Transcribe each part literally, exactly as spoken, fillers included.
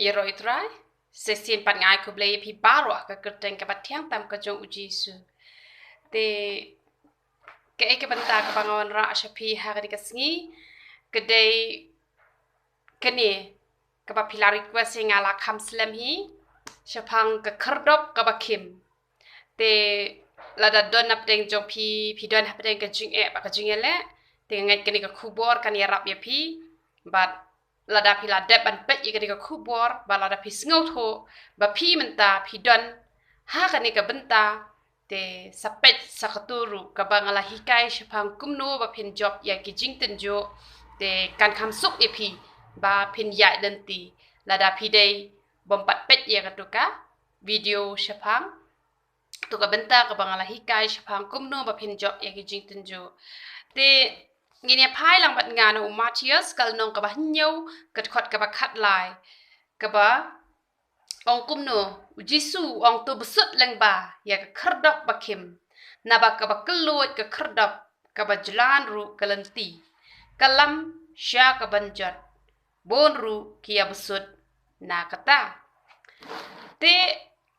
Ïaroh ïa u Trai. Shisien pat nga ai khublei ïa phi baroh ha ka kyrteng kaba thiang tam ka jong u Jisu. Te kaei ka bynta kaba nga wanrah sha phi ha kane ka sngi, ka dei kane kaba phi la request ïa nga la kham slem hi, shaphang ka khyrdop kaba khim. Te lada don hapdeng jong phi, phi don hapdeng ka jingeh bad ka jingïaleh, te nga ngeit kane ka khubor kan ïarap ïa phi. Bad lada phi la dep ban peit ïa kane ka khubor, bad lada phi sngewthuh ba phi mynta phi don ha kane ka bynta, te sa peit sa katto ruh kaba nga la hikai shaphang kumno ba phin jop ïa ki jingtynjuh, te kan kham suk ïa phi ba phin ïaid lynti lada phi dei bym pat peit ïa kato ka video shaphang kato ka bynta kaba nga la hikai shaphang kumno ba phin jop ïa ki jingtynjuh. Te ngin ïa phai lang bad nga na u Mathaios ka lynnong kaba hynñiew, ka dkhot kaba khatlai, kaba ong kumno, u Jisu u ong, to bsut lyngba ïa ka khyrdop ba khim, naba kaba kylluid ka khyrdop, kaba jlan ruh ka lynti, ka lam sha ka ban jot, bun ruh ki ïa bsut na kata. Te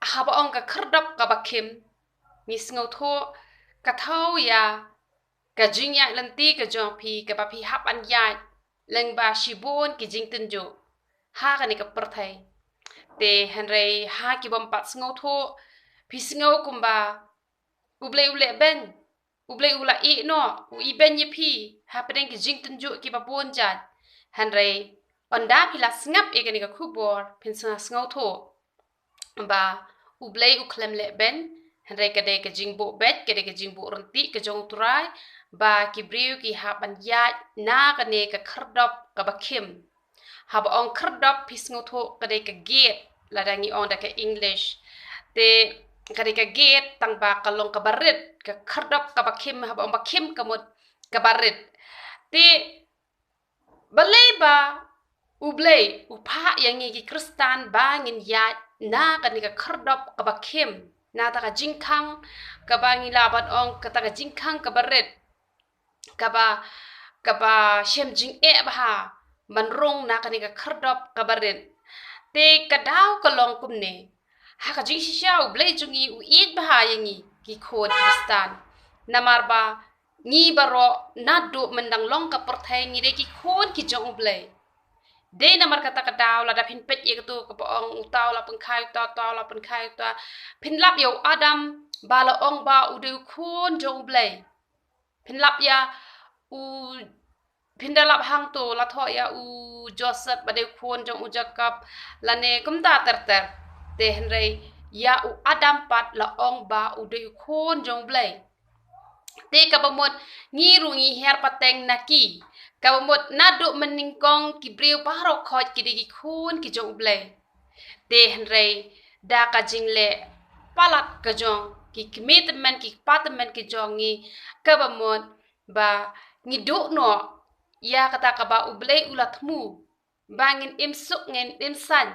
haba ong ka khyrdop kaba khim, ngi sngewthuh ka thaw ïa ka jingïaid lynti ka jong phi kaba phi hap ban ïaid lyngba shibun ki jingtynjuh ha kane ka pyrthei. Te hynrei ha ki bym pat sngewthuh, phi sngew kumba U Blei u leh beiñ, U Blei u la ïeh noh, u ibeiñ ïa phi hapdeng ki jingtynjuh kiba bun jait. Hynrei ynda phi la sngap ïa kane ka khubor, phin sa sngewthuh ba U Blei u khlem leh beiñ, hynrei ka dei ka jingbuh beit, ka dei ka jingbuh ryntih ka jong u Trai ba ki briew ki hap ban ïaid na kane ka khyrdop kaba khim. Haba ong khyrdop phi sngewthuh ka dei ka gate, lada ngi ong da ka English. Te ka dei ka gate tang ba ka long kaba rit, ka khyrdop kaba khim, haba ong ba khim ka mut kaba rit. Te balei ba U Blei u phah ïa ngi ki Khristan ba ngin ïaid na kane ka khyrdop kaba khim, na kata ka jingkhang kaba ngi lah ban ong kata ka jingkhang kaba rit, kaba, kaba shem jingeh bha ban rung na kane ka khyrdop kaba rit. Te ka daw ka long kumne, ha ka jingshisha U Blei jong ngi u ïeit bha ïa ngi ki khun Khristan. Namar ba ngi baroh naduh myndang long ka pyrthei ngi dei ki khun ki jong U Blei. Dei namar kata ka daw lada phin peit ïa kato kaba ong uta u la pynkha uta, uta u la pynkha uta, phin lap ïa u Adam ba la ong ba u dei u khun jong U Blei. Phin lap ïa u, phin da lap hangto la thoh ïa u Joseph ba dei u khun jong u Jacob, lane kumta ter ter. Te hynrei ïa u Adam pat la ong ba u dei u khun jong U Blei. Te kaba mut ngi ruh ngi hiar pateng na ki. Kaba mut naduh mynnyngkong ki briew baroh khoit ki dei ki khun ki jong U Blei. Te hynrei da ka jingleh palat ka jong, ki kmie tymmen ki kpa tymmen ki jong ngi, kaba mut ba ngi duh noh ïa kata kaba U Blei u la thmu, ba ngin im suk ngin im saiñ,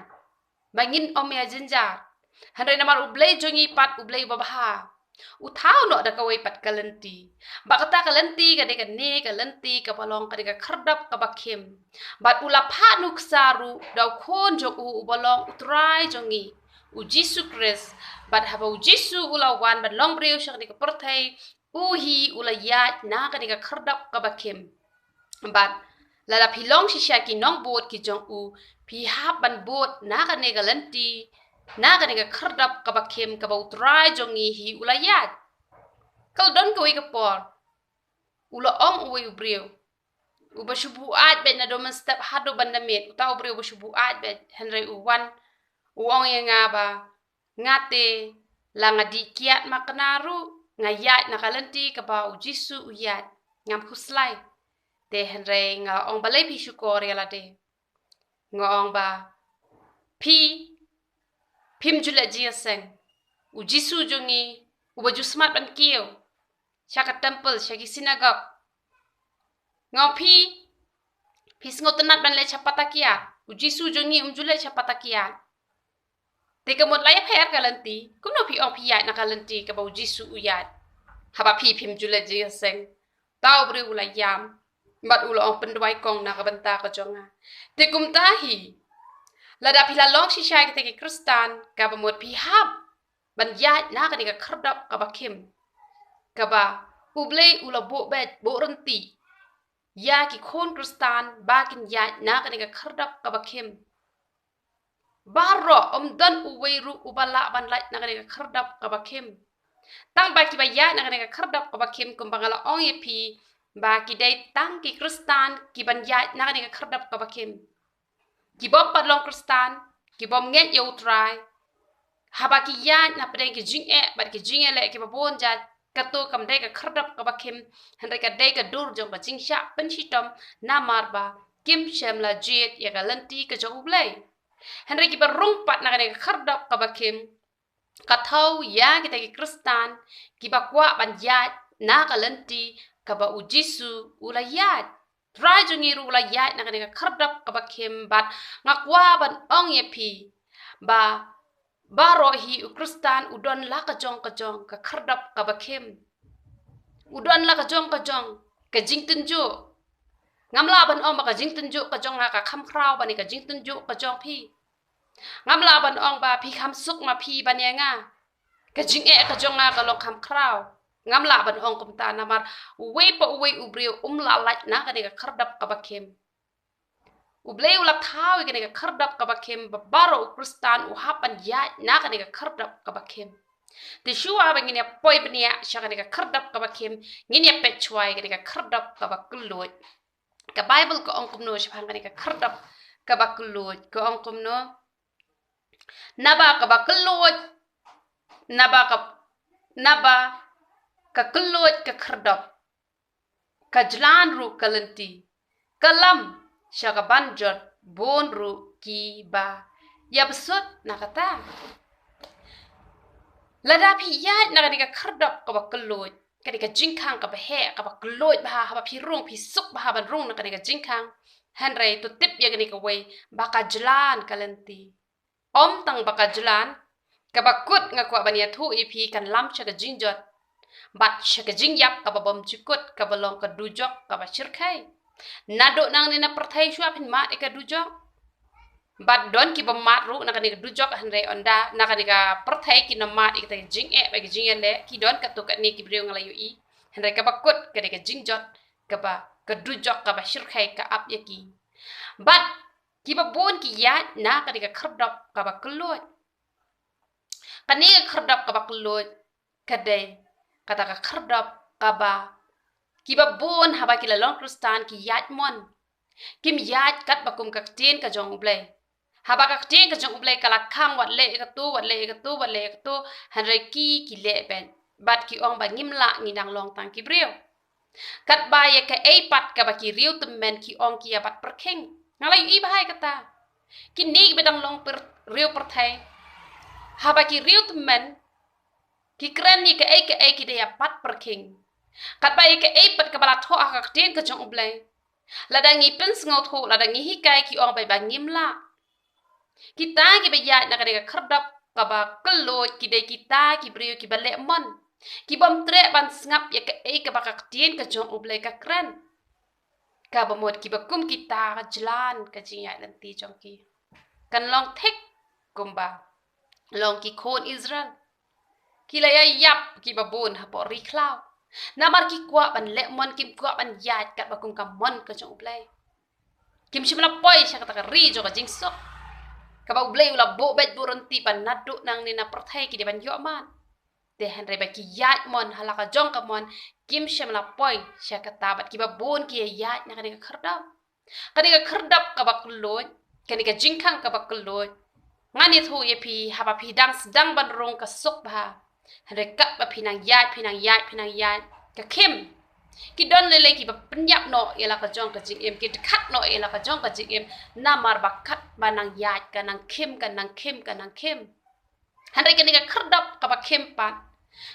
ba ngin ym ïa jynjar. Hynrei namar U Blei jong ngi pat U Blei uba bha, u thaw noh da kawei pat ka lynti. Ba kata ka lynti ka dei kane ka lynti kaba long ka dei ka khyrdop kaba khim. Bad u la phah nuksa ruh da u khun jong u uba long u Trai jong ngi, u Jisu Khrist. Bad haba u Jisu u la wan ban long briew sha kane ka pyrthei, u hi u la ïaid na kane ka khyrdop kaba khim. Bad lada phi long shisha ki nongbud ki jong u, phi hap ban bud na kane ka lynti, na kane ka khyrdop kaba khim kaba u Trai jong ngi hi u la ïaid. Ka la don kawei ka por, u la ong uwei u briew uba shu buaid beit naduh mynstep haduh ban da miet, uta u briew uba shu buaid beit, hynrei u wan u ong ïa nga ba nga te la nga dih kiad makna ruh, nga ïaid na ka lynti kaba u Jisu u ïaid, ngam khuslai. Te hynrei nga ong balei phi shukor ïa lade? Nga ong ba phi phim ju leh jingïaseng. U Jisu jong ngi uba ju smat ban kiew sha ka temple, sha ki synagogue. Nga ong phi, phi sngewtynnat ban leit sha pata kiad. U Jisu jong ngi um ju leit sha pata kiad. Te ka mut la ïapher ka lynti, kumno phi ong phi ïaid na ka lynti kaba u Jisu u ïaid, haba phi phim ju leit jingïaseng? Uta u briew u la ïam bad u la ong pynduwai kong na ka bynta ka jong nga. Te kumta hi, Lada phi la long shisha kita ki Khristan, kaba mut phi hap ban ïaid na kane ka khyrdop kaba khim, kaba U Blei u la buh beit, buh ryntih ïa ki khun Khristan ba kin ïaid na kane ka khyrdop kaba khim. Baroh, ym don uwei ruh uba lah ban lait na kane ka khyrdop kaba khim. Tang ba kiba ïaid na kane ka khyrdop kaba khim, kumba nga la ong ïa phi, ba ki dei tang ki Khristan kiban ïaid na kane ka khyrdop kaba khim. Ki bym pat long Khristan, ki bym ngeit ïa U Trai, haba ki ïaid na pdeng ki jingeh bad ki jingïaleh kiba bun jait, kato kam dei ka khyrdop kaba khim, hynrei ka dei ka dur jong ka jingshah pynshitom, namar ba kim shym la jied ïa ka lynti ka jong U Blei. Hynrei kiba rung pat na kane ka khyrdop kaba khim, ka thew ïa kita ki Khristan kiba kwah ban ïaid na ka lynti kaba U Jisu u la ïaid. Trai jong ngi ruh u la ïaid na kane ka khyrdop kaba khim, bad nga kwah ban ong ïa phi ba baroh hi u Khristan u don la ka jong ka jong ka khyrdop kaba khim. U don la ka jong ka jong ka jingtynjuh. Ngam lah ban ong ba ka jingtynjuh ka jong nga ka kham khraw ban ïa ka jingtynjuh ka jong phi. Ngam lah ban ong ba phi kham suk ma phi ban ïa nga. Ka jingeh ka jong nga ka long kham khraw. Ngam lah ban ong kumta, namar uwei pa uwei u briew um lah lait na kane ka khyrdop kaba khim. U Blei u la thew ïa kane ka khyrdop kaba khim, ba baroh u Khristan u hap ban ïaid na kane ka khyrdop kaba khim. Te shuwa ba ngin ïa poi bniah sha kane ka khyrdop kaba khim, ngin ïa peit shuwa ïa kane ka khyrdop kaba kylluid. Ka Baibl ka ong kumno shaphang kane ka khyrdop kaba kylluid? Ka ong kumno? Naba kaba kylluid, naba ka, naba ka kylluid ka khyrdop, ka jlan ruh ka lynti, ka lam sha ka ban jot bun ruh kiba ïabsut na kata. Lada phi ïaid na kane ka khyrdop kaba kylluid, kane ka jingkhang kaba heh, kaba kylluid bha, haba phi rung phi suk bha ban rung na kane ka jingkhang. Hynrei to tip ïa kane kawei, ba ka jlan ka lynti. Ym tang ba ka jlan, kaba kut nga kwah ban ïathuh ïa phi kan lam sha ka jingjot bad sha ka jingïap kaba bym jukut, kaba long ka dujok kaba shyrkhei. Naduh nangne na pyrthei shuwa phin mad ïa ka dujok. Bad don kiba mad ruh na kane ka dujok, hynrei ynda na kane ka pyrthei kin ym mad ïa kata ka jingeh bad ka jingïaleh, ki don katto katne ki briew nga la ïohi. Hynrei kaba kut ka dei ka jingjot, kaba ka dujok kaba shyrkhei ka ap ïa ki. Bad kiba bun ki ïaid na kane ka khyrdop kaba kylluid. Kane ka khyrdop kaba kylluid ka dei kata ka khyrdop kaba kiba bun haba ki la long Khristan ki ïaid mon. Kim ïaid katba kum ka ktien ka jong U Blei. Haba ka ktien ka jong U Blei ka la khang, wat leh ïa kato, wat leh ïa kato, wat leh ïa kato, hynrei ki, ki leh beit. Bad ki ong ba ngim lah, ngi dang long tang ki briew. Katba ïa kaei pat kaba ki riew tymmen ki ong ki ïa bat pyrkhing. Nga la ïohi bha ïa kata. Kine kiba dang long pyrthei, riew pyrthei, haba ki riew tymmen ki kren ïa kaei kaei ki da ïa bat pyrkhing. Katba ïa kaei pat kaba la thoh ha ka ktien ka jong U Blei, lada ngi pynsngewthuh, lada ngi hikai, ki ong beit ba ngim lah. Kita kiba ïaid na kane ka khyrdop kaba kylluid ki dei kita ki briew kiba leh mon, ki bym treh ban sngap ïa kaei kaba ka ktien ka jong U Blei ka kren. Kaba mut kiba kum kita, ka jlan ka jingïaid lynti jong ki kan long thik kumba long ki khun Israel. Ki la ïa ïap kiba bun hapoh ri khlaw, namar ki kwah ban leh mon, kim kwah ban ïaid katba kum ka mon ka jong U Blei. Kim shym la poi sha kata ka ri jong ka jingsuk, kaba U Blei u la buh beit buh ryntih ba naduh nangne na pyrthei ki dei ban ïoh mad. Te hynrei ba ki ïaid mon ha la ka jong ka mon, kim shym la poi sha kata, bad kiba bun ki ïa ïaid na kane ka khyrdop. Kane ka khyrdop kaba kylluid, kane ka jingkhang kaba kylluid, ngan ïathuh ïa phi, haba phi dang sdang ban rung ka suk bha. Hynrei katba phi nang ïaid, phi nang ïaid, phi nang ïaid, ka khim. Ki don lei lei kiba pynïap noh ïa la ka jong ka jingim, ki dkhat noh ïa la ka jong ka jingim, namar ba katba nang ïaid ka nang khim, ka nang khim, ka nang khim. Hynrei kane ka khyrdop kaba khim pat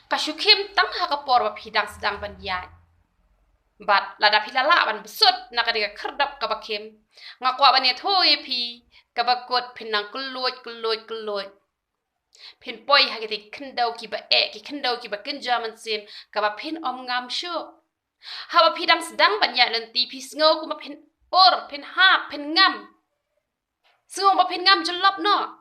ka shu khim tang ha ka por ba phi dang sdang ban ïaid. Bad lada phi la lah ban bsut na kane ka khyrdop kaba khim, nga kwah ban ïathuh ïa phi, kaba kut phin nang kylluid, kylluid, kylluid. Phin poi ha kita ki khyndew kiba eh, ki khyndew kiba kynja mynsiem, kaba phin ym ngam shuh. Haba phi dang sdang ban ïaid lynti, phi sngew kumba phin ur, phin hap, phin ngam. Sngew ba phin ngam jyllop noh.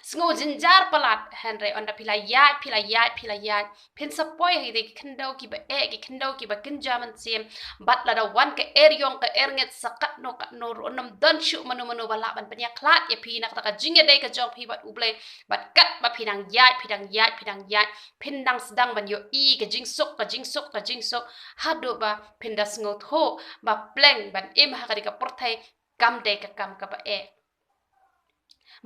Sngew jynjar palat, hynrei ynda phi la ïaid, phi la ïaid, phi la ïaid, phin sa poi ha ki khyndew kiba eh, ki khyndew kiba kynja mynsiem. Bad lada wan ka eriong ka erngeit sa katno katno ruh, ym don shuh mano mano ba lah ban pynïakhlad ïa phi na kata ka jingïadei ka jong phi bad U Blei. Bad katba phi dang ïaid, phi dang ïaid, phi dang ïaid, phin dang sdang ban ïohi ka jingsuk, ka jingsuk, ka jingsuk, haduh ba phin da sngewthuh ba pleng ban im ha kane ka pyrthei kam dei ka kam kaba eh.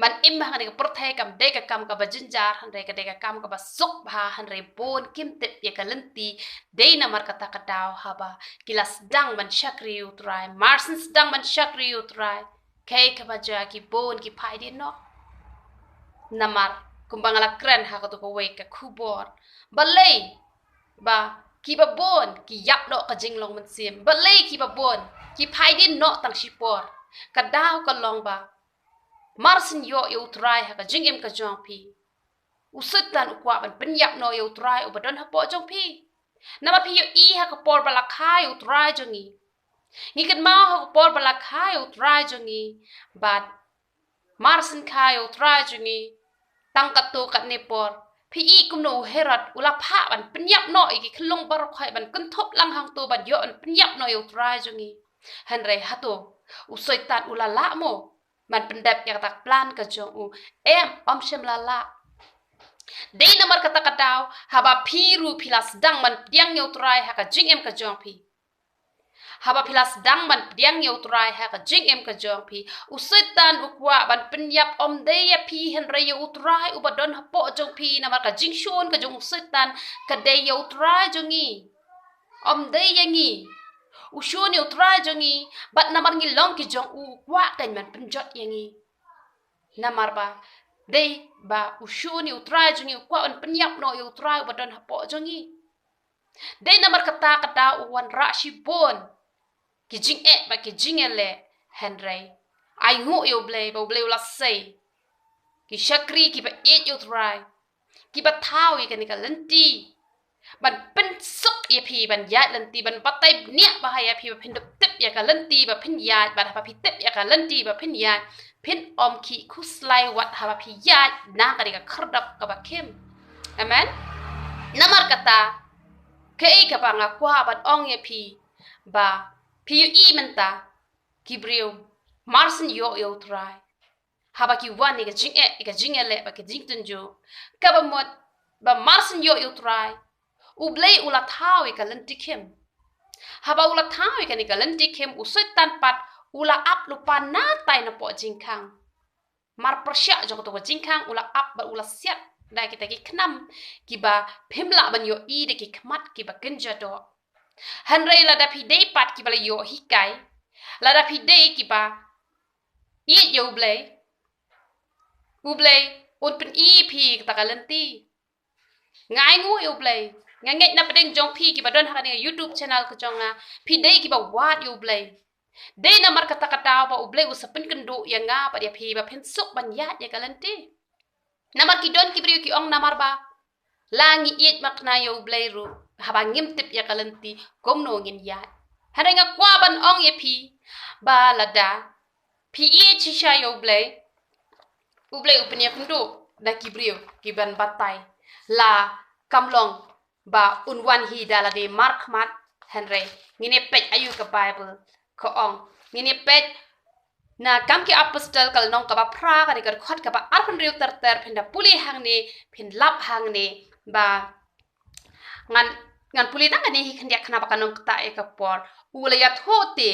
Ban im ha kane ka pyrthei kam dei ka kam kaba jynjar, hynrei ka dei ka kam kaba suk bha, hynrei bun kim tip ïa ka lynti. Dei namar kata ka daw haba ki la sdang ban shakri ïa U Trai, mar syn sdang ban shakri ïa U Trai, kaei kaba jia, ki bun ki phai dien noh. Namar kumba nga la kren ha kato kawei ka khubor, balei ba kiba bun ki ïap noh ka jinglong mynsiem, balei kiba bun ki phai dien noh tang shipor? Ka daw ka long ba mar syn ïoh ïa U Trai ha ka jingim ka jong phi, u Soitan u kwah ban pynïap noh ïa U Trai uba don hapoh jong phi. Namar phi ïohi ha ka por ba la kha ïa U Trai jong ngi, ngi kynmaw ha ka por ba la kha ïa U Trai jong ngi, bad mar syn kha ïa U Trai jong ngi, tang katto katne por, phi i kumno u Herod u la phah ban pynïap noh ïa ki khyllung baroh khoit, ban kynthup lang hangto ban ïoh ban pynïap noh ïa U Trai jong ngi. Hynrei hato u Soitan u la lah mo ban pyndep ïa kata ka plan ka jong u? Em, ym shym la lah. Dei namar kata ka daw haba phi ruh phi la sdang ban pdiang ïa U Trai ha ka jingim ka jong phi, haba phi la sdang ban pdiang ïa U Trai ha ka jingim ka jong phi, u Soitan u kwah ban pynïap ym dei ïa phi hynrei ïa U Trai uba don hapoh jong phi. Namar ka jingshun ka jong u Soitan ka dei ïa U Trai jong ngi, ym dei ïa ngi. U shun ïa U Trai jong ngi, bad namar ngi long ki jong u, u kwah kan ban pynjot ïa ngi. Namar ba dei ba u shun ïa U Trai jong ngi, u kwah ban pynïap noh ïa U Trai uba don hapoh jong ngi. Dei namar kata ka daw u wanrah shibun ki jingeh bad ki jingeh leh, hynrei ai nguh ïa U Blei ba U Blei u la sei ki shakri kiba ïeit ïa U Trai, kiba thaw ïa kane ka lynti ban pynsuk ïa phi ban ïaid lynti, ban batai bniah bha ïa phi ba phin dup tip ïa ka lynti ba phin ïaid, bad haba phi tip ïa ka lynti ba phin ïaid, phin ym khih khuslai wat haba phi ïaid na kane ka khyrdop kaba khim. Amen. Namar kata, kaei kaba nga kwah ban ong ïa phi, ba phi ïohi mynta ki briew mar syn ïoh ïa U Trai, haba ki wan ïa ka jingeh, ïa ka jingeh leh bad ka jingtynjuh, kaba mut ba mar syn ïoh ïa U Trai, U Blei u la thaw ïa ka lynti khim. Haba u la thaw ïa kane ka lynti khim, u Soitan pat u la ap lypa na tai na poh jingkhang. Mar pyrshah jong kato ka jingkhang u la ap bad u la siat da kita ki khnam kiba phim lah ban ïohi da ki khmat kiba kynja doh. Hynrei lada phi dei pat kiba la ïoh hikai, lada phi dei kiba ïeit ïa U Blei, U Blei un pyni phi kata ka lynti. Nga ai nguh ïa U Blei. Nga ngeit na pdeng jong phi kiba don ha kane ka YouTube channel ka jong nga, phi dei kiba wad ïa U Blei. Dei namar kata ka daw ba U Blei u sa pynkynduh ïa nga bad ïa phi ba phin suk ban ïaid ïa ka lynti. Namar ki don ki briew ki ong namar ba la ngi ïeit makna ïa U Blei ruh, haba ngim tip ïa ka lynti kumno ngin ïaid. Hynrei nga kwah ban ong ïa phi ba lada phi ïeit shisha ïa U Blei, U Blei u pynïakynduh da ki briew kiban batai. La kam long ba un wan hi da lade markhmat, hynrei ngin ïa peit aïu ka Baibl ka ong. Ngin ïa peit na Kam ki Apostol ka lynnong kaba phra, ka dei ka dkhot kaba arphew hynriew ter ter. Phin da pule hangne, phin lap hangne. Ba ngan, ngan pule tang kane hi khyndiat khnang ba kan ym ktah ïa ka por. U la ïathuh te,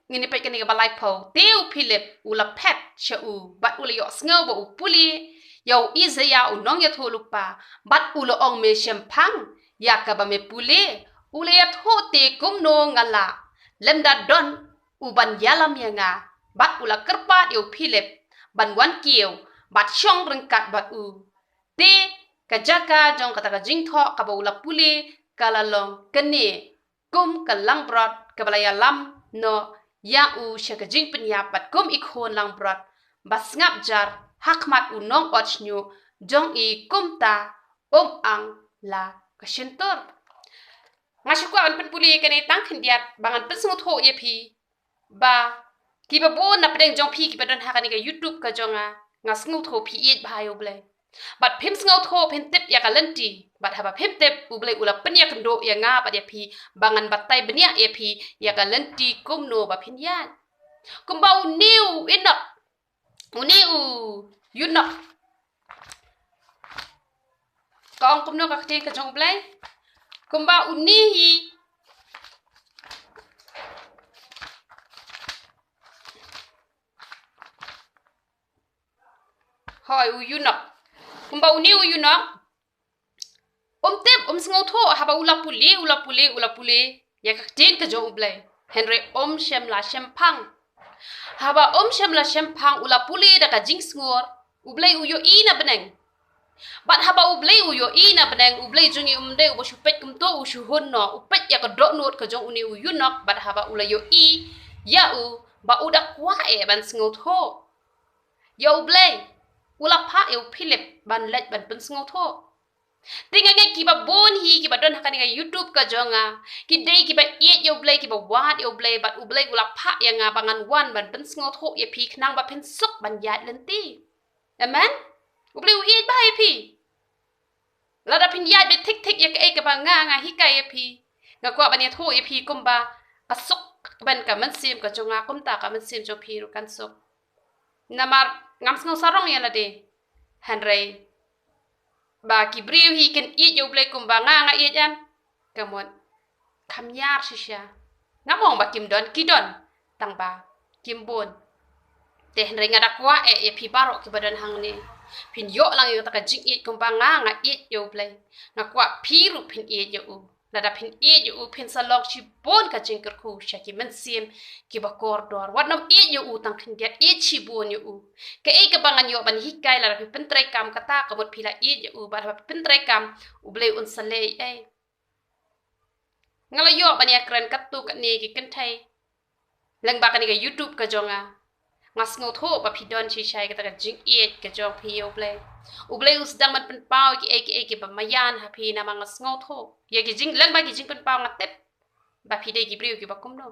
ngin ïa peit kane kaba laiphew. Te u Philip u la phet sha u bad u la ïohsngew ba u pule ïa u Isaiah u nongïathuhlypa, bad u la ong, me shemphang ïa kaba me pule? U la ïathuh te, kumno nga lah, lymda don uban ïalam ïa nga? Bad u la kyrpad ïa u Philip ban wan kiew bad shong ryngkat bad u. Te ka jaka jong kata ka jingthoh kaba u la pule ka la long kane: Kum ka langbrot kaba la ïalam noh ïa u sha ka jingpynïap, bad kum i khun langbrot ba sngap jar ha khmat u nongot shñiuh jong i, kumta um ang la ka shyntur. Nga shu kwah ban pynpule kane tang khyndiat ba ngan pynsngewthuh ïa phi ba Kiba bun na pdeng jong phi kiba don ha kane ka YouTube ka jong nga, nga sngewthuh phi ïeit bha ïa U Blei. Bad phim sngewthuh phin tip ïa ka lynti. Bad haba phim tip, U Blei u la pynïakynduh ïa nga bad ïa phi, ba ngan batai bniah ïa phi ïa ka lynti kumno ba phin ïaid. Kumba une u Enok, une u Enok. Ka ong kumno ka ktien ka jong U Blei? Kumba une hi. Hooid, u Enok. Kumba une u Enok. Um tip, um sngewthuh, haba u la pule, u la pule, u la pule ïa ka ktien ka jong U Blei. Hynrei um shym la shemphang. Haba um shym la shemphang, u la pule da ka jingsngur, U Blei u ïohi na bneng. Bad haba U Blei u ïohi na bneng, U Blei jong ngi um dei uba shu peit kumto, u shu hun noh, u peit ïa ka dohnud ka jong une u Enok, bad haba u la ïohi ïa u ba u da kwah eh ban sngewthuh ïa U Blei, u la phah ïa u Philip ban leit ban pynsngewthuh. Te nga ngeit kiba bun hi kiba don ha kane ka YouTube ka jong nga, ki dei kiba ïeit ïa U Blei, kiba wad ïa U Blei, bad U Blei u la phah ïa nga ba ngan wan ban pynsngewthuh ïa phi khnang ba phin suk ban ïaid lynti. Amen. U Blei u ïeit bha ïa phi. Lada phin ïaid beit thik thik ïa kaei kaba nga nga hikai ïa phi, nga kwah ban ïathuh ïa phi kumba ka suk ban ka mynsiem ka jong nga, kumta ka mynsiem jong phi ruh kan suk. Namar ngam sngew sarong ïa lade. Hynrei ba ki briew hi kin ïeit ïa U Blei kumba nga nga ïeit, em? Ka mut kham ïar shisha. Ngam ong ba kim don, ki don, tang ba kim bun. Te hynrei nga da kwah eh ïa phi baroh kiba don hangne, phin ïoh lang ïa kata ka jingïeit kumba nga nga ïeit ïa U Blei. Nga kwah phi ruh phin ïeit ïa u. Lada phin ïeit ïa u, phin sa long shibun ka jingkyrkhu sha ki mynsiem kiba kordor. Wat nym ïeit ïa u tang khyndiat, ïeit shibun ïa u. Kaei kaba ngan ïoh ban hikai, lada phi pyntreikam kata, ka mut phi la ïeit ïa u, bad haba phi pyntreikam, U Blei un sa leh ei ei. Nga la ïoh ban ïakren katto katne ki kynthei lyngba kane ka YouTube ka jong nga. Nga sngewthuh ba phi don shisha ïa kata ka jingïeit ka jong phi ïa U Blei. U Blei u sdang ban pynpaw ïa kiei kiei kiba maïan ha phi, namar nga sngewthuh ïa ki jing, lyngba ki jingpynpaw nga tip ba phi dei ki briew kiba kumno.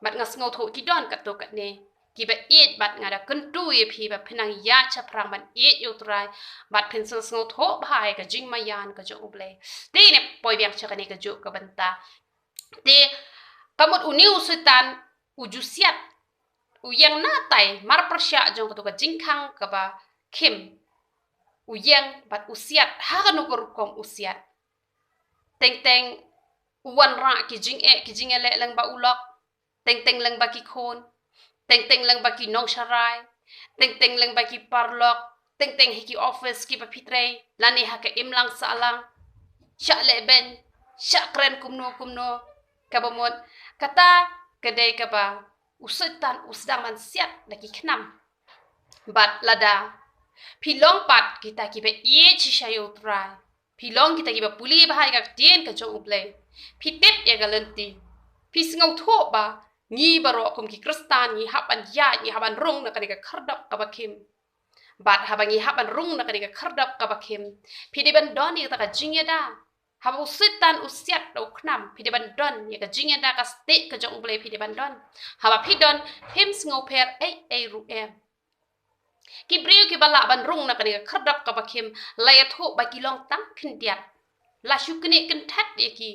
Bad nga sngewthuh ki don katto katne kiba ïeit, bad nga da kyntu ïa phi ba phin nang ïaid shaphrang ban ïeit ïa U Trai, bad phin sa sngewthuh bha ïa ka jingmaïan ka jong U Blei. Te ngin ïa poi biang sha kane kajuh ka bynta. Te ka mut une u Soitan u ju siat, u ïeng na tai marpyrshah jong kato ka jingkhang kaba khim. U ïeng bad u siat, ha kano ka rukom u siat. Teng teng u wanrah ki jingeh ki jingïaleh lyngba u lok. Teng teng lyngba ki khun. Teng teng lyngba ki nongsharai. Teng teng lyngba ki paralok. Teng teng ha ki office kiba phi trei, lane ha ka imlang sahlang. Shah lehbeiñ, shah kren kumno kumno. Kaba mut kata ka dei kaba u Soitan u sdang ban siat da ki khnam. Bad lada phi long pat kita kiba ïeit shisha ïa U Trai, phi long kita kiba pule bha ïa ka ktien ka jong U Blei, phi tip ïa ka lynti, phi sngewthuh ba ngi baroh kum ki Khristan ngi hap ban ïaid, ngi hap ban rung na kane ka khyrdop kaba khim. Bad haba ngi hap ban rung na kane ka khyrdop kaba khim, phi dei ban don ïa kata ka jingïada. Haba u Soitan u siat da u khnam, phi dei ban don ïa ka jingïada, ka stieh ka jong U Blei phi dei ban don. Haba phi don, phim sngewpher ei ei ruh em. Ki briew kiba lah ban rung na kane ka khyrdop kaba khim, la ïathuh ba ki long tang khyndiat. La shu knieh kynthet ïa ki.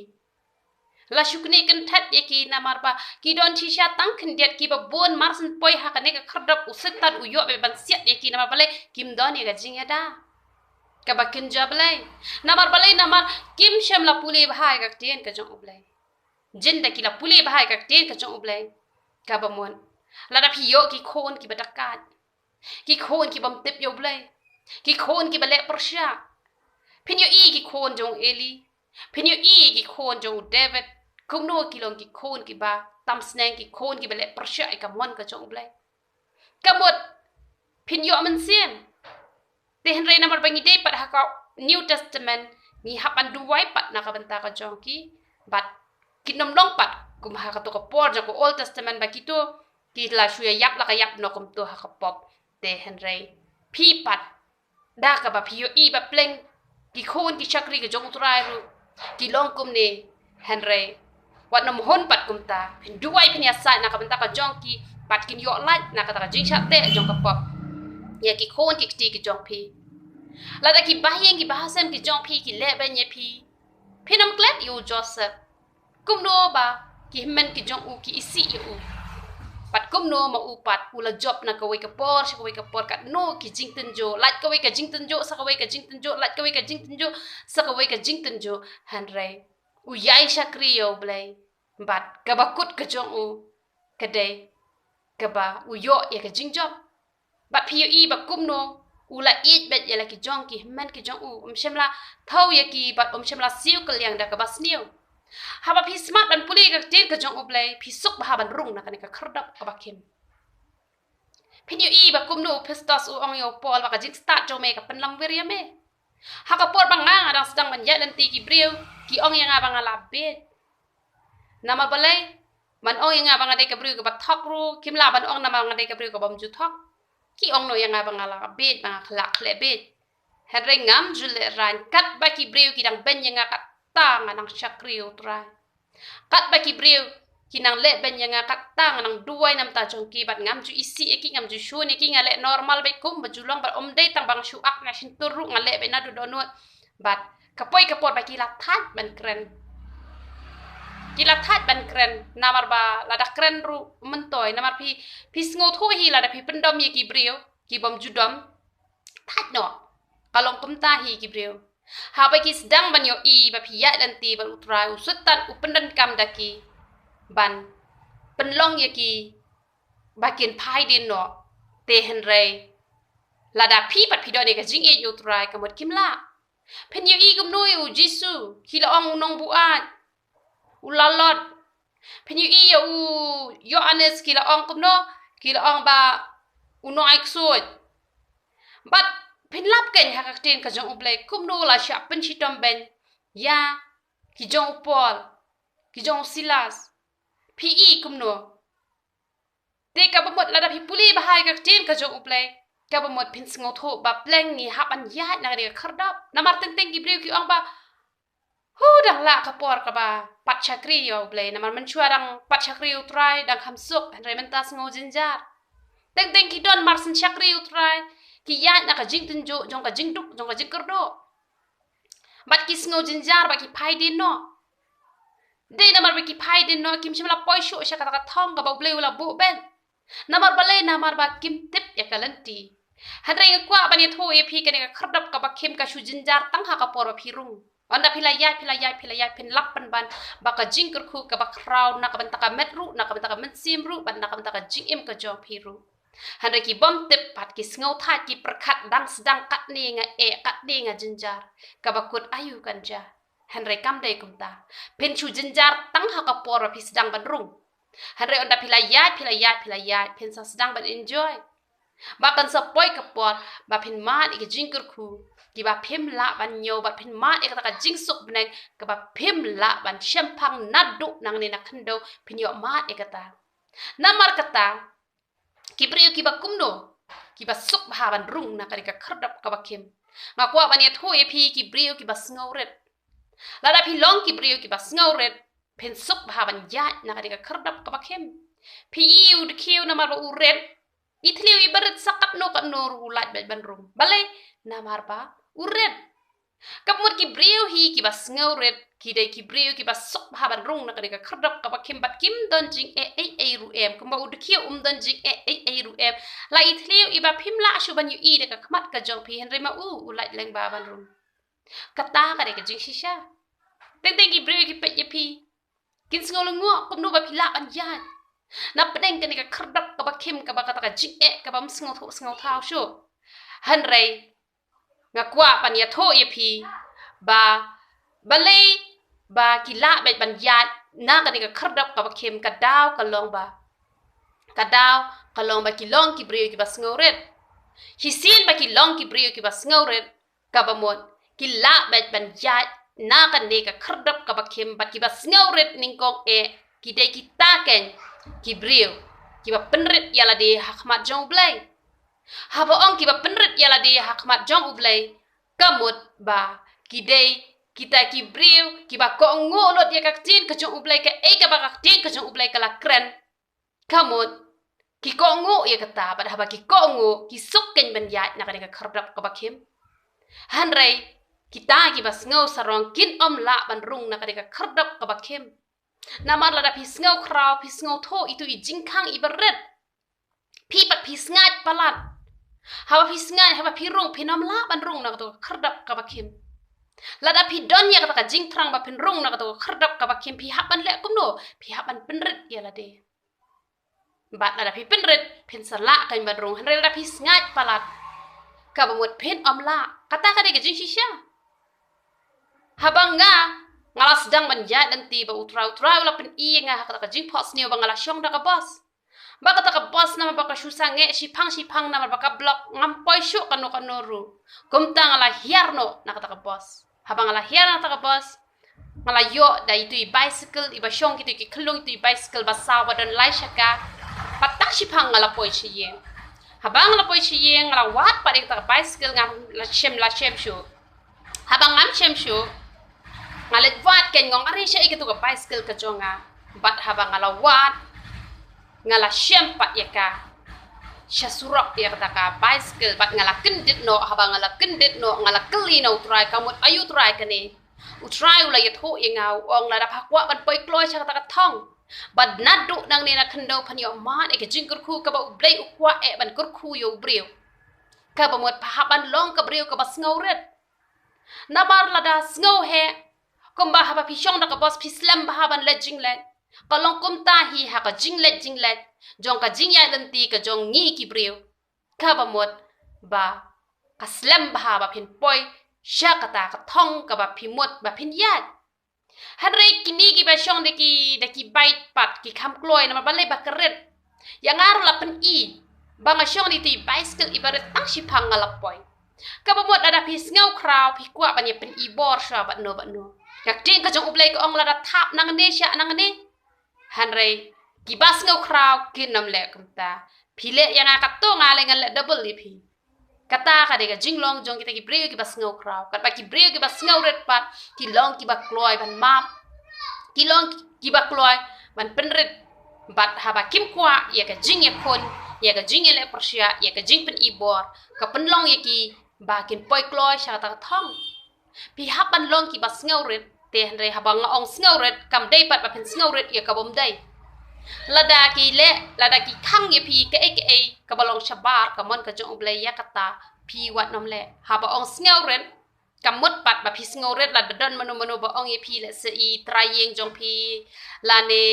La shu knieh kynthet ïa ki namar ba ki don shisha tang khyndiat, kiba bun mar syn poi ha kane ka khyrdop u Soitan u ïoh beit ban siat ïa ki, namar balei? Kim don ïa ka jingïada kaba kynja Blei. Namar balei? Namar kim shym la pule bha ïa ka ktien ka jong U Blei. Jin da ki la pule bha ïa ka ktien ka jong U Blei, kaba mut lada phi ïoh ki khun kiba dakaid, ki khun ki bym tip ïa U Blei, ki khun kiba leh pyrshah. Phin ïohi ki khun jong u Eli, phin ïohi ki khun jong u David, kumno ki long ki khun kiba tam sneng, ki khun kiba leh pyrshah ïa ka mon ka jong U Blei. Ka mut phin ïoh mynsiem. Te hynrei namar ba ngi dei pat ha ka New Testament, ngi hap ban duwai pat na ka bynta ka jong ki. Bad kin ym long pat kum ha kato ka por jong ka Old Testament ba kito ki la shu ïa ïap la ka ïap noh kumto ha ka pop. Te hynrei phi pat da kaba phi ïohi ba pleng ki khun ki shakri ka jong U Trai ruh ki long kumne. Hynrei wat nym hun pat kumta, phin duwai, phin ïasaid na ka bynta ka jong ki. Bad kin ïoh lait na kata ka jingshah teh jong ka pop ïa ki khun ki kti ki jong phi. Lada ki bahaïing ki bahasem ki jong phi ki leh beiñ ïa phi, phin ym klet ïa u Joseph. Kumno ba ki hynmen ki jong u ki isih ïa u? Bad kumno ma u pat u la jop na kawei ka por sha kawei ka por, katno ki jingtynjuh, lait kawei ka jingtynjuh sa kawei ka jingtynjuh, lait kawei ka jingtynjuh sa kawei ka jingtynjuh. Hynrei u ïai shakri ïa U Blei. Bad kaba kut ka jong u ka dei kaba u ïoh ïa ka jingjop. Bad phi ïohi ba kumno u la ïeit beit ïa la ki jong ki hynmen ki jong u, um shym la thaw ïa ki bad um shym la siew kylliang da kaba sniew. Haba phi smat ban pule ïa ka ktien ka jong U Blei, phi suk bha ban rung na kane ka khyrdop kaba khim. Phin ïohi ba kumno u Festus u ong ïa u Paul ba ka jingstad jong me ka pynlong wir ïa me. Ha ka por ba nga nga dang sdang ban ïaid lynti, ki briew ki ong ïa nga ba nga la bieit. Namar balei? Ban ong ïa nga ba nga dei ka briew kaba thok ruh, kim lah ban ong namar nga dei ka briew kaba ym ju thok. Ki ong noh ïa nga ba nga la bieit, ba nga la khleh bieit. Hynrei ngam ju lehraiñ, katba ki briew ki dang beiñ ïa nga katta nga nang shakri ïa U Trai. Katba ki briew ki nang leh beiñ ïa nga katta nga nang duwai na bynta jong ki, bad ngam ju isih ïa ki, ngam ju shun ïa ki, nga leh normal beit kumba ju long, bad ym dei tang ba nga shu ak na shyntur ruh, nga leh beit naduh dohnud. Bad ka poi ka por ba ki la thait ban kren. Ki la thait ban kren, namar ba lada kren ruh ym myntoi, namar phi, phi sngewthuh hi lada phi pyndom ïa ki briew ki bym ju dom. Thait noh. Ka long kumta hi ki briew. Haba ki sdang ban ïohi ba phi ïaid lynti bad U Trai, u Soitan u pyndonkam da ki ban pynlong ïa ki ba kin phai dien noh. Te hynrei lada phi pat phi don ïa ka jingïeit ïa U Trai, ka mut kim lah. Phin ïohi kumno ïa u Jisu, ki la ong u nongbuaid, u lalot. Phin ïohi ïa u Ïoannis, ki la ong kumno, ki la ong ba u nongai ksuid. Bad phin lap keiñ ha ka ktien ka jong U Blei kumno la shah pynshitom beiñ ïa ki jong u Paul, ki jong u Silas. Phi i kumno? Te kaba mut lada phi pule bha ïa ka ktien ka jong U Blei, kaba mut phin sngewthuh ba pleng ngi hap ban ïaid na ka dei ka khyrdop. Namar teng teng ki briew ki ong ba, hu, dang lah ka por kaba pat shakri ïa U Blei, namar mynshuwa dang pat shakri ïa U Trai dang kham suk, hynrei mynta sngew jynjar. Teng teng ki don mar shen shakri ïa U Trai, ki ïaid na ka jingtynjuh jong ka jingduk jong ka jingkyrduh. Bad ki sngew jynjar bad ki phai dien noh. Dei namar ba ki phai dien noh, kim shym la poi shuh sha kata ka thong kaba U Blei u la buh beiñ. Namar balei? Namar ba kim tip ïa ka lynti. Hynrei nga kwah ban ïathuh ïa phi, kane ka khyrdop kaba khim ka shu jynjar tang ha ka por ba phi rung. Ynda phi la ïaid, phi la ïaid, phi la ïaid, phin lap pynban ba ka jingkyrkhu kaba khraw na ka bynta ka met ruh, na ka bynta ka mynsiem ruh, bad na ka bynta ka jingim ka jong phi ruh. Hynrei ki bym tip pat, ki sngewthait, ki pyrkhat dang sdang katne nga eh, katne nga jynjar, kaba kut aïu kan jia. Hynrei kam dei kumta. Phin shu jynjar tang ha ka por ba phi sdang ban rung. Hynrei ynda phi la ïaid, phi la ïaid, phi la ïaid, phin sa sdang ban enjoy. Ba kan sa poi ka por ba phin mad ïa ka jingkyrkhu kiba phim lah ban ñiew, ba phin mad ïa kata ka jingsuk bneng kaba phim lah ban shemphang naduh nangne na khyndew, phin ïoh mad ïa kata. Namar kata, ki briew kiba kumno, kiba suk bha ban rung na kane ka khyrdop kaba khim? Nga kwah ban ïathuh ïa phi, ki briew kiba sngewrit. Lada phi long ki briew kiba sngewrit, phin suk bha ban ïaid na kane ka khyrdop kaba khim. Phi i u dkhiew namar ba u rit, i thliew i barit sa katno katno ruh u lait beit ban rung. Balei? Namar ba u rit. Ka mut ki briew hi kiba sngewrit, ki dei ki briew kiba suk bha ban rung na kane ka khyrdop kaba khim, bad kim don jingeh ei ei ruh em. Kumba u dkhiew um don jingeh ei ei ruh em. La i thliew iba phim lah shuh ban ïohi da ka khmat ka jong phi, hynrei ma u, u lait lyngba ban rung. Kata ka dei ka jingshisha. Teng teng ki briew ki peit ïa phi, kin sngew lyngngoh kumno ba phi lah ban ïaid na pdeng kane ka khyrdop kaba khim, kaba kata ka jingeh kaba ym sngewthuh sngewthaw shuh. Hynrei nga kwah ban ïathuh ïa phi ba balei ba ki lah beit ban ïaid na kane ka khyrdop kaba khim. Ka daw ka long ba, ka daw ka long ba ki long ki briew kiba sngewrit. Shisien ba ki long ki briew kiba sngewrit, kaba mut ki lah beit ban ïaid na kane ka khyrdop kaba khim, bad kiba sngewrit nyngkong eh ki dei kita keiñ ki briew kiba pynrit ïa lade ha khmat jong U Blei. Haba ong kiba pynrit ïa lade ha khmat jong U Blei, ka mut ba ki dei kita ki briew kiba kohnguh lut ïa ka ktien ka jong U Blei, kaei kaba ka ktien ka jong U Blei ka la kren. Ka mut Ki kohnguh ïa kata, bad haba ki kohnguh, ki suk kein ban ïaid na kane ka khyrdop kaba khim. Hynrei kita kiba sngew sarong kin ym lah ban rung na kane ka khyrdop kaba khim. Namar lada phi sngew khraw, phi sngewthuh ïa itu i jingkhang iba rit, phi pat phi sngaid palat. Haba phi sngaid, haba phi rung, phin ym lah ban rung na kato ka khyrdop kaba khim. Lada phi don ïa kata ka jingthrang ba phin rung na kato ka khyrdop kaba khim, phi hap ban leh kumno? Phi hap ban pynrit ïa lade. Bad lada phi pynrit, phin sa lah kein ban rung, hynrei lada phi sngaid palat, kaba mut phin ym lah. Kata ka dei ka jingshisha. Haba nga, nga la sdang ban ïaid lynti bad U Trai, U Trai u la pyni ïa nga ha kata ka jingphohsniew ba nga la shong da ka bos. Ba kata ka bos namar ba ka shu sangeh shiphang shiphang namar ba ka block, ngam poi shuh kano kano ruh. Kumta nga la hiar noh na kata ka bos. Haba nga la hiar na kata ka bos, nga la ïoh da itu i bicycle iba shong kito ki khyllung, itu i bicycle ba saw ba don lai shaka. Bad tang shiphang nga la poi sha ïing. Haba nga la poi sha ïing, nga la wad pat ïa kata ka bicycle, ngam la shem, la shem shuh. Haba ngam shem shuh, nga leit wad kein, nga ong are shaei kato ka bicycle ka jong nga. Bad haba nga la wad, nga la shem pat ïa ka sha surok ïa kata ka bicycle, bad nga la kyndit noh. Haba nga la kyndit noh, nga la kylli na U Trai, ka mut, ai U Trai, kane. U Trai u la ïathuh ïa nga, u ong lada pha kwah ban poi kloi sha kata ka thong, bad naduh nangne na khyndew phan ïoh mad ïa ka jingkyrkhu kaba U Blei u kwah eh ban kyrkhu ïa u briew, kaba mut pha hap ban long ka briew kaba sngewrit. Namar lada sngew heh, kumba haba phi shong da ka bos phi slem bha ban leit jingleit. Ka long kumta hi ha ka jingleit jingleit jong ka jingïaid lynti ka jong ngi ki briew, kaba mut ba ka slem bha ba phin poi sha kata ka thong kaba phi mut ba phin ïaid. Hynrei kine kiba shong da ki, da ki bike pat ki kham kloi namar balei? Ba ka rit. Ïa nga ruh la pyni ba nga shong da itu i bicycle iba rit, tang shiphang nga la poi. Kaba mut lada phi sngew khraw, phi kwah ban ïa pyni bor shuwa bad no bad no. Ka ktien ka jong U Blei ka ong lada thap nangne shah nangne. Hynrei kiba sngew khraw kin ym leh kumta. Phi leh ïa nga katto, nga leh, ngan leh double ïa phi. Kata ka dei ka jinglong jong kita ki briew kiba sngew khraw. Katba ki briew kiba sngewrit pat ki long kiba kloi ban map, ki long kiba kloi ban pynrit. Bad haba kim kwah ïa ka jingïakhun, ïa ka jingïaleh pyrshah, ïa ka jingpyni bor, ka pynlong ïa ki ba kin poi kloi sha kata ka thong. Phi hap ban long kiba sngewrit. Te hynrei haba nga ong sngewrit, kam dei pat ba phin sngewrit ïa ka bym dei. Lada ki leh, lada ki khang ïa phi kaei kaei kaba long shabar ka mon ka jong U Blei, ïa kata phi wat nym leh. Haba ong sngewrit, kam mut pat ba phi sngewrit lada don mano mano ba ong ïa phi, lehse i trai ïing jong phi, lane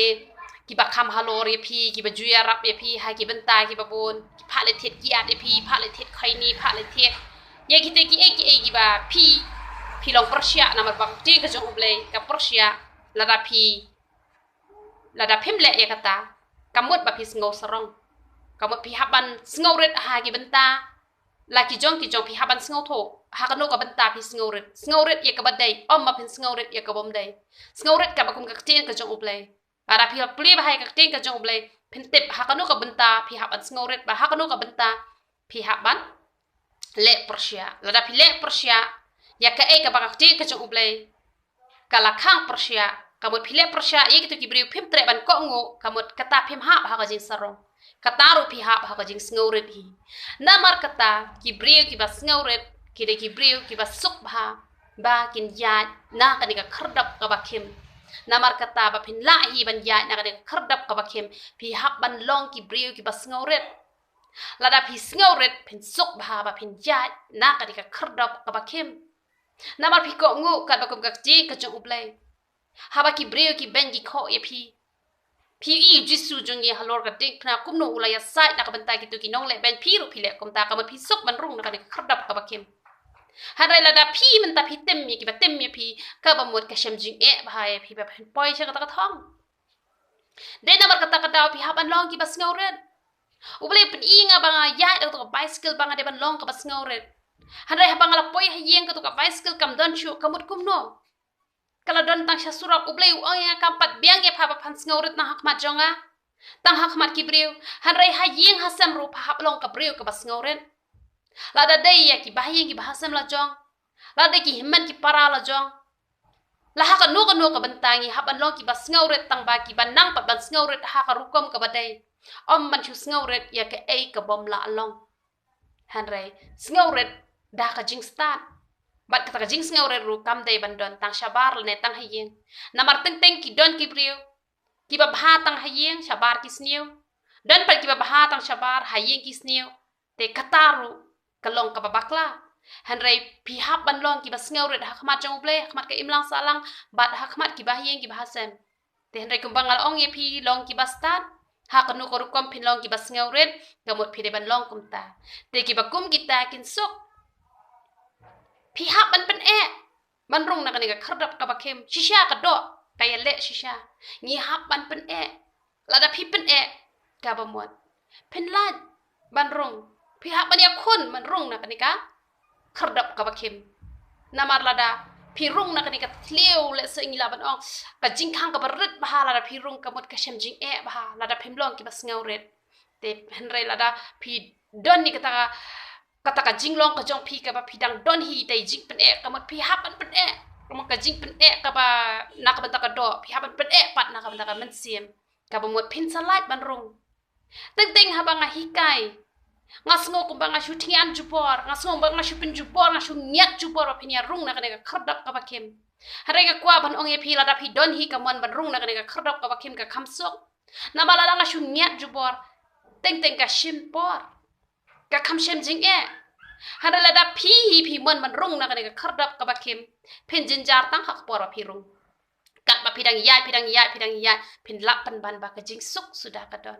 kiba kham halor ïa phi, kiba ju ïarap ïa phi ha ki bynta kiba bun, ki phah leit thied kiad ïa phi, phah leit thied khoini, phah leit thied ïa kita kiei kiei kiba phi, phi long pyrshah. Namar ba ka ktien ka jong U Blei ka pyrshah, lada phi, lada phim leh ïa kata, kam mut ba phi sngew sarong. Kam mut phi hap ban sngewrit ha ki bynta la ki jong ki jong, phi hap ban sngewthuh ha kano ka bynta phi sngewrit. Sngewrit ïa kaba dei, ym ba phin sngewrit ïa ka bym dei. Sngewrit kaba kum ka ktien ka jong U Blei. Lada phi la pule bha ïa ka ktien ka jong U Blei, phin tip ha kano ka bynta phi hap ban sngewrit, bad ha kano ka bynta phi hap ban leh pyrshah. Lada phi leh pyrshah ïa kaei kaba ka ktien ka jong U Blei ka la khang pyrshah, ka mut phi leh pyrshah ïa kito ki briew, phim treh ban kohnguh, ka mut kata phim hap ha ka jingsarong. Kata ruh phi hap ha ka jingsngewrit hi. Namar kata ki briew kiba sngewrit ki dei ki briew kiba suk bha ba kin ïaid na kane ka khyrdop kaba khim. Namar kata ba phin lah hi ban ïaid na kane ka khyrdop kaba khim, phi hap ban long ki briew kiba sngewrit. Lada phi sngewrit, phin suk bha ba phin ïaid na kane ka khyrdop kaba khim. Namar phi kohnguh katba kum ka ktien ka jong U Blei. Haba ki briew ki beiñ ki khoh ïa phi, phi ïohi U Jisu jong ngi halor ka diengphna kumno u la ïasaid na ka bynta kito ki nongleh beiñ, phi ruh phi leh kumta, ka mut phi suk ban rung na kane ka khyrdop kaba khim. Hynrei lada phi mynta phi tim ïa kiba tim ïa phi, kaba mut ka shem jingeh bha ïa phi ba phin poi sha kata ka thong. Dei namar kata ka daw phi hap ban long kiba sngewrit. U Blei u pyni ïa nga ba nga ïaid da kato ka bicycle ba nga dei ban long kaba sngewrit. Hynrei haba nga la poi ha ïing, kato ka bicycle kam don shuh, ka mut kumno? Ka la don tang sha surok. U Blei u ong ïa nga kam pat biang ïa pha ba phan sngewrit tang ha khmat jong nga, tang ha khmat ki briew. Hynrei ha ïing ha sem ruh pha hap long ka briew kaba sngewrit. Lada dei ïa ki bahaïing ki bahasem la jong, lada dei ki hynmen ki para la jong, la ha kano kano ka bynta ngi hap ban long kiba sngewrit, tang ba kiba nang pat ban sngewrit ha ka rukom kaba dei. Ym ban shu sngewrit ïa kaei ka bym lah long. Hynrei sngewrit da ka jingstad. Bad kata ka jingsngewrit ruh kam dei ban don tang shabar lane tang ha ïing. Namar teng teng ki don ki briew kiba bha tang ha ïing, shabar ki sniew. Don pat kiba bha tang shabar, ha ïing ki sniew. Te kata ruh ka long kaba bakla. Hynrei phi hap ban long kiba sngewrit ha khmat jong U Blei, ha khmat ka imlang sahlang, bad ha khmat kiba ha ïing kiba ha sem. Te hynrei kumba nga la ong ïa phi, long kiba stad ha kano ka rukom, phin long kiba sngewrit, ka mut phi dei ban long kumta. Te kiba kum kita kin suk. Phi hap ban pyneh ban rung na kane ka khyrdop kaba khim. Shisha ka doh ka ïaleh shisha. Ngi hap ban pyneh. Lada phi pyneh, kaba mut phin lait ban rung. Phi hap ban ïakhun ban rung na kane ka khyrdop kaba khim. Namar lada phi rung na kane ka thliew, lehse ngi lah ban ong, ka jingkhang kaba rit bha, lada phi rung ka mut ka shem jingeh bha lada phim long kiba sngewrit. Te hynrei lada phi don ïa kata ka, kata ka jinglong ka jong phi kaba phi dang don hi da i jingpyneh, ka mut phi hap ban pyneh. Ka mut ka jingpyneh kaba na ka bynta ka doh, phi hap ban pyneh pat na ka bynta ka mynsiem. Kaba mut phin sa lait ban rung. Teng teng haba nga hikai, nga sngew kumba nga shu thngian jubor, nga sngew kumba nga shu pynjubor, nga shu ngiat jubor ba phin ïa rung na kane ka khyrdop kaba khim. Hynrei nga kwah ban ong ïa phi, lada phi don hi ka mon ban rung na kane ka khyrdop kaba khim, ka kham suk. Namar lada nga shu ngiat jubor, teng teng ka shim por, ka kham shem jingeh. Hynrei lada phi hi phi mon ban rung na kane ka khyrdop kaba khim, phin jynjar tang ha ka por ba phi rung. Katba phi dang ïaid, phi dang ïaid, phi dang ïaid, phin lap pynban ba ka jingsuk suda ka don.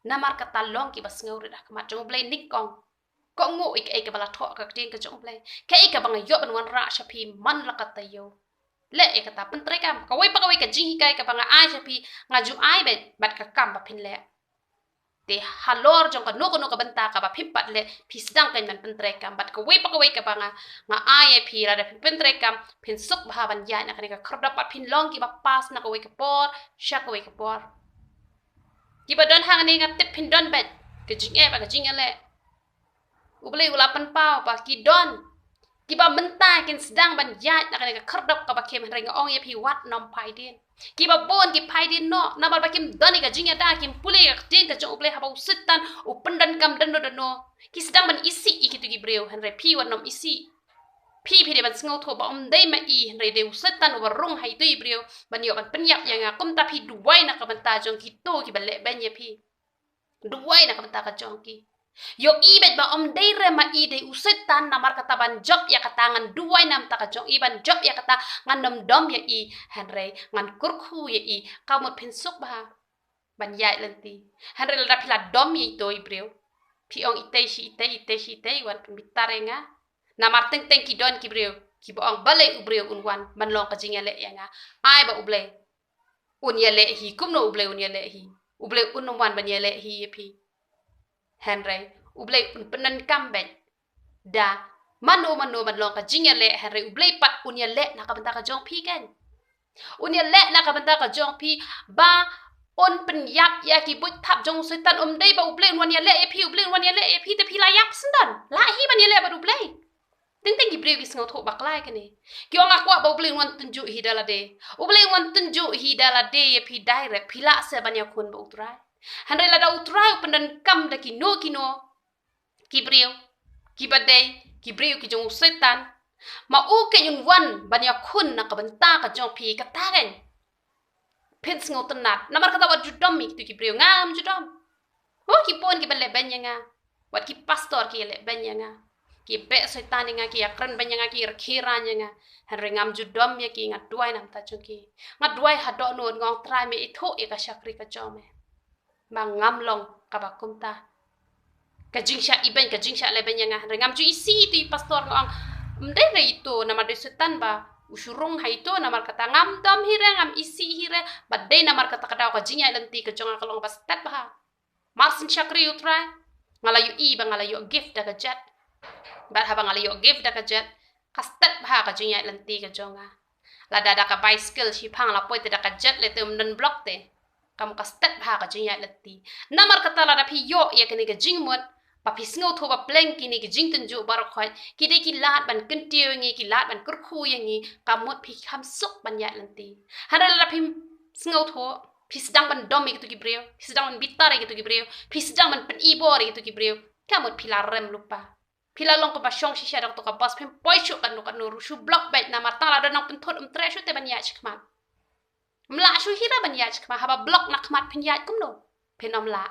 Namar kata long kiba sngewrit ha khmat jong U Blei nyngkong. Kohnguh ïa kaei kaba la thoh ka ktien ka jong U Blei. Kaei kaba nga ïoh ban wanrah sha phi man la ka taïew. Leh ïa kata, pyntreikam. Kawei pa kawei ka jinghikai kaba nga ai sha phi, nga ju ai beit bad ka kam ba phin leh. Te halor jong kano kano ka bynta kaba phim pat leh, phi sdang kein ban pyntreikam. Bad kawei pa kawei kaba nga, nga ai ïa phi, lada phi pyntreikam, phin suk bha ban ïaid na kane ka khyrdop bad phin long kiba pass na kawei ka por sha kawei ka por. Kiba don hangne nga tip phin don beit ka jingeh bad ka jingïaleh. U Blei u la pynpaw ba ki don kiba mynta kin sdang ban ïaid na kane ka khyrdop kaba khim, hynrei nga ong ïa phi, wat nym phai dien. Kiba bun ki phai dien noh namar ba kim don ïa ka jingïada, kim pule ïa ka ktien ka jong U Blei, haba u Soitan u pyndonkam dano dano, ki sdang ban isih ïa kito ki briew. Hynrei phi wat nym isih. Phi, phi dei ban sngewthuh ba ym dei ma i, hynrei dei u Soitan uba rung ha ito i briew ban ïoh ban pynïap ïa nga. Kumta phi duwai na ka bynta jong kito kiba lehbeiñ ïa phi. Duwai na ka bynta ka jong ki. Ïohi beit ba ym dei re ma i, dei u Soitan, namar kata ban jop ïa kata ngan duwai na ka bynta ka jong i, ban jop ïa kata ngan nym dom ïa i, hynrei ngan kyrkhu ïa i. Ka mut phin suk bha ban ïaid lynti. Hynrei lada phi la dom ïa ito i briew, phi ong itei shi itei, itei shi itei, wan pynbitar ïa nga. Namar teng teng ki don ki briew kiba ong balei u briew un wan ban long ka jingïaleh ïa nga. Ai ba U Blei un ïaleh hi, kumno U Blei un ïaleh hi? U Blei un nym wan ban ïaleh hi ïa phi. Hynrei U Blei un pyndonkam beit da mano mano ban long ka jingïaleh, hynrei U Blei pat un ïaleh na ka bynta ka jong phi kein. Un ïaleh na ka bynta ka jong phi ba un pynïap ïa ki buit thap jong u Soitan. Ym dei ba U Blei un wan ïaleh ïa phi, U Blei un wan ïaleh ïa phi te phi la ïap syndon. Lah hi ban ïaleh bad U Blei. Teng teng ki briew ki sngewthuh bakla ïa kane. Ki ong, nga kwah ba U Blei un wan tynjuh hi da lade. U Blei un wan tynjuh hi da lade ïa phi direct, phi lah se ban ïakhun bad U Trai. Hynrei lada U Trai u pyndonkam da kino kino ki briew kiba dei ki briew ki jong u Soitan, ma u kein un wan ban ïakhun na ka bynta ka jong phi, kata kein phin sngewtynnat. Namar kata wat ju dom ïa kito ki briew, ngam ju dom. Oh, ki bun kiba lehbeiñ ïa nga. Wat ki pastor ki lehbeiñ ïa nga. Ki beh Soitan ïa nga, ki ïakren beiñ ïa nga, ki rkhie rain ïa nga. Hynrei ngam ju dom ïa ki, nga duwai na ka bynta jong ki. Nga duwai haduh nud, nga ong, Trai, me ithuh ïa ka shakri ka jong me ba ngam long kaba kumta. Ka jingshah ibeiñ, ka jingshah lehbeiñ ïa nga. Hynrei ngam ju isih ïa ito i pastor, nga ong, ym dei re ito, namar dei Soitan ba u shu rung ha ito, namar kata ngam dom hi re, ngam isih hi re. Bad dei namar kata ka daw ka jingïaid lynti ka jong nga ka long ba stet bha. Mar syn shakri ïa U Trai, nga la ïohi ba nga la ïoh gift da ka jet. Bad haba nga la ïoh gift da ka jet, ka stet bha ka jingïaid lynti ka jong nga. Lada da ka bicycle shiphang la poi te da ka jet lei te ym don block te. Kam ka stet bha ka jingïaid lynti. Namar kata lada phi ïoh ïa kane ka jingmut, ba phi sngewthuh ba pleng kine ki jingtynjuh baroh khoit ki dei ki lad ban kyntiew ïa ngi, ki lad ban kyrkhu ïa ngi, ka mut phi kham suk ban ïaid lynti. Hynrei lada phim sngewthuh, Phi sdang ban dom ïa kito ki briew, phi sdang ban bitar ïa kito ki briew, phi sdang ban pynibor ïa kito ki briew. Ka mut phi la rem lypa. Phi la long kumba shong shisha da kato ka bos, phim poi shuh katno katno ruh, shu block beit namar tang la don nongpynthut, ym treh shuh te ban ïaid shakhmat. Ym lah shuh hi ruh ban ïaid shakhmat, haba block na khmat phin ïaid kumno? Phin ym lah.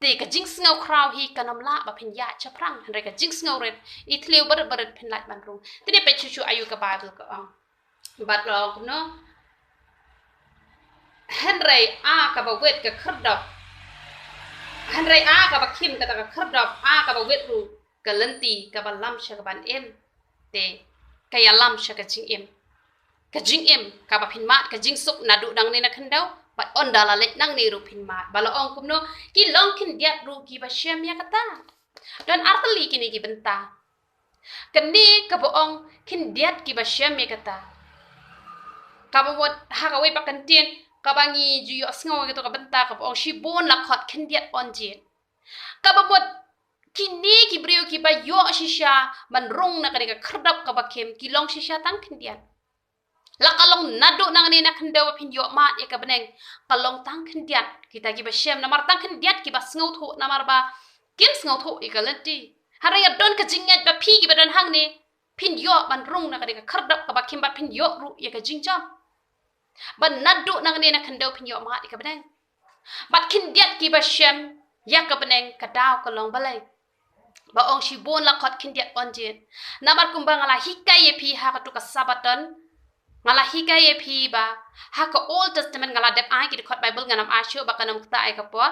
Te ka jingsngew khraw hi kan ym lah ba phin ïaid shaphrang, hynrei ka jingsngew rit, i thliew barit barit phin lait ban rung. Te dei peit shuh shuh aïu ka Baibl ka ong. Bad la ong kumno? Hynrei a kaba wit ka khyrdop. Hynrei a kaba khim kata ka khyrdop, a kaba wit ruh ka lynti kaba lam sha ka ban im. Te ka ïalam sha ka jingim. Ka jingim kaba phin mad, ka jingsuk naduh nangne na khyndew, bad ynda la leit nangne ruh phin mad. Ba la ong kumno? Ki long khyndiat ruh kiba shem ïa kata. Don ar tylli kine ki bynta. Kane kaba ong khyndiat kiba shem ïa kata. Kaba mut ha kawei pat ka ktien kaba ngi ju ïohsngew ïa kato ka bynta kaba ong shibun la khot khyndiat yn jied. Kaba mut kine ki briew kiba ïoh shisha ban rung na kane ka khyrdop kaba khim, ki long shisha tang khyndiat. La ka long naduh nangne na khyndew ba phin ïoh mad ïa ka bneng, ka long tang khyndiat kita kiba shem, namar tang khyndiat kiba sngewthuh, namar ba kim sngewthuh ïa ka lynti. Hynrei ka don ka jingngeit ba phi kiba don hangne phin ïoh ban rung na kane ka khyrdop kaba khim bad phin ïoh ruh ïa ka jingjop. Ba naduh nangne na khyndew phin ïoh mad ïa ka bneng. Bad khyndiat kiba shem ïa ka bneng ka daw ka long balei ba ong shibun la khot khyndiat yn jied. Namar kumba nga la hikai ïa phi ha kato ka Sabbaton, nga la hikai ïa phi ba ha ka Old Testament, nga la dep ai ki dkhot Baibl, ngam ai shuh ba kan ym ktah ïa ka por.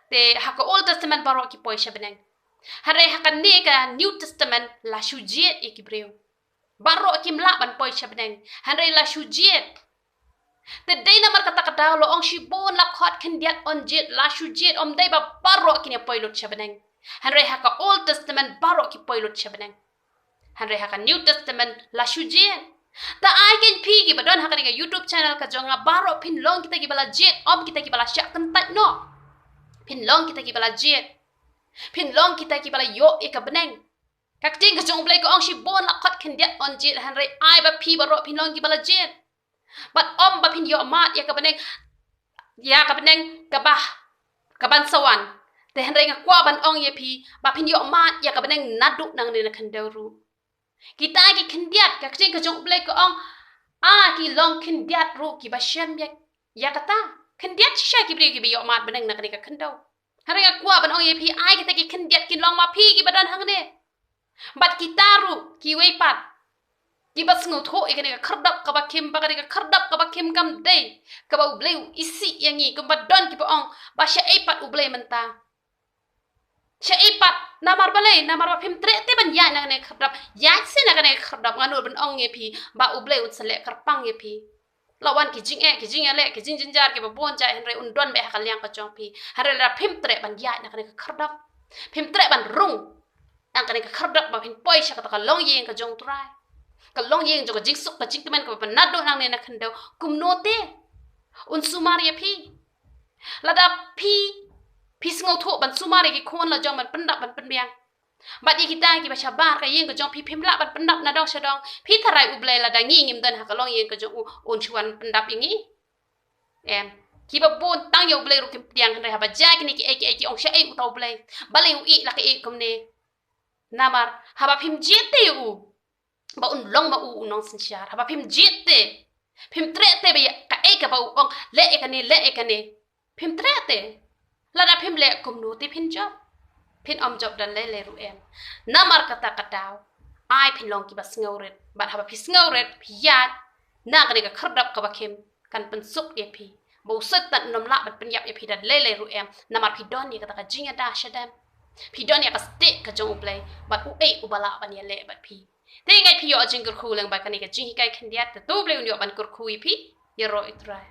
Te ha ka Old Testament baroh ki poi sha bneng. Hynrei ha kane ka New Testament la shu jied ïa ki briew. Baroh kim lah ban poi sha bneng, hynrei la shu jied. Te dei namar kata ka daw la ong shibun la khot khyndiat yn jied, la shu jied, ym dei ba baroh kin ïa poi lut sha bneng. Hynrei ha ka Old Testament baroh ki poi lut sha bneng. Hynrei ha ka New Testament la shu jied. Ta ai kein phi kiba don ha kane ka YouTube channel ka jong nga, baroh phin long kita kiba la jied, ym kita kiba la shah kyntait noh. Phin long kita kiba la jied. Phin long kita kiba la ïoh ïa ka bneng. Ka ktien ka jong U Blei ka ong shibun la khot khyndiat yn jied, hynrei ai ba phi baroh phin long kiba la jied. Bad ym ba phin ïoh mad ïa ka bneng, ïa ka bneng kaba, kaban sa wan. Te hynrei nga kwah ban ong ïa phi ba phin ïoh mad ïa ka bneng naduh nangne na khyndew ruh. Kita ki khyndiat, ka ktien ka jong U Blei ka ong, a ki long khyndiat ruh kiba shem ïa, ïa kata. Khyndiat shisha ki briew kiba ïoh mad bneng na kane ka khyndew. Hynrei nga kwah ban ong ïa phi, ai kita ki khyndiat kin long ma phi kiba don hangne. Bad kita ruh kiwei pat kiba sngewthuh ïa kane ka khyrdop kaba khim, ba kane ka khyrdop kaba khim kam dei kaba U Blei u isih ïa ngi, kumba don kiba ong ba shaei pat U Blei mynta. Shaei pat, namar balei, namar ba phim treh te ban ïaid na kane ka khyrdop. Ïaid seh na kane ka khyrdop, nga nud ban ong ïa phi ba U Blei un sa leh kyrpang ïa phi. La wan ki jingeh, ki jingïaleh, ki jingjynjar kiba bun jait, hynrei un don beit ha ka liang ka jong phi. Hynrei lada phim treh ban ïaid na kane ka khyrdop, phim treh ban rung na kane ka khyrdop ba phin poi sha kata ka longïing ka jong U Trai, ka longïing jong ka jingsuk ka jingkmen kaba naduh nangne na khyndew, kumno te un sumar ïa phi? Lada phi, phi sngewthuh ban sumar ïa ki khun la jong ban pyndap ban pynbiang. Bad ïa kita kiba shabar ka ïing ka jong phi, phim lah ban pyndap na dong sha dong. Phi tharai U Blei lada ngi ngim don ha ka longïing ka jong u, un shu wan pyndap ïa ngi? Em. Kiba bun tang ïa U Blei ruh kim pdiang, hynrei haba jia kine kiei kiei ki ong shaei uta U Blei. Balei u ïeh la ka ïeh kumne? Namar haba phim jied te ïa u ba un long ma u u nongsynshar, haba phim jied te, phim treh te ba ïa kaei kaba u ong, leh ïa kane, leh ïa kane, phim treh te. Lada phim leh, kumno te phin jop? Phin ym jop da lei lei ruh em. Namar kata ka daw, ai phin long kiba sngewrit. Bad haba phi sngewrit, phi ïaid na kane ka khyrdop kaba khim, kan pynsuk ïa phi. Ba u Soitan un ym lah ban pynïap ïa phi da lei lei ruh em. Namar phi don ïa kata ka jingïada shadem. Phi don ïa ka stieh ka jong U Blei bad uei uba lah ban ïaleh bad phi. Te nga ngeit phi ïoh jingkyrkhu lyngba kane ka jinghikai khyndiat, te to U Blei un ïoh ban kyrkhu ïa phi. Ïaroh ïa U Trai.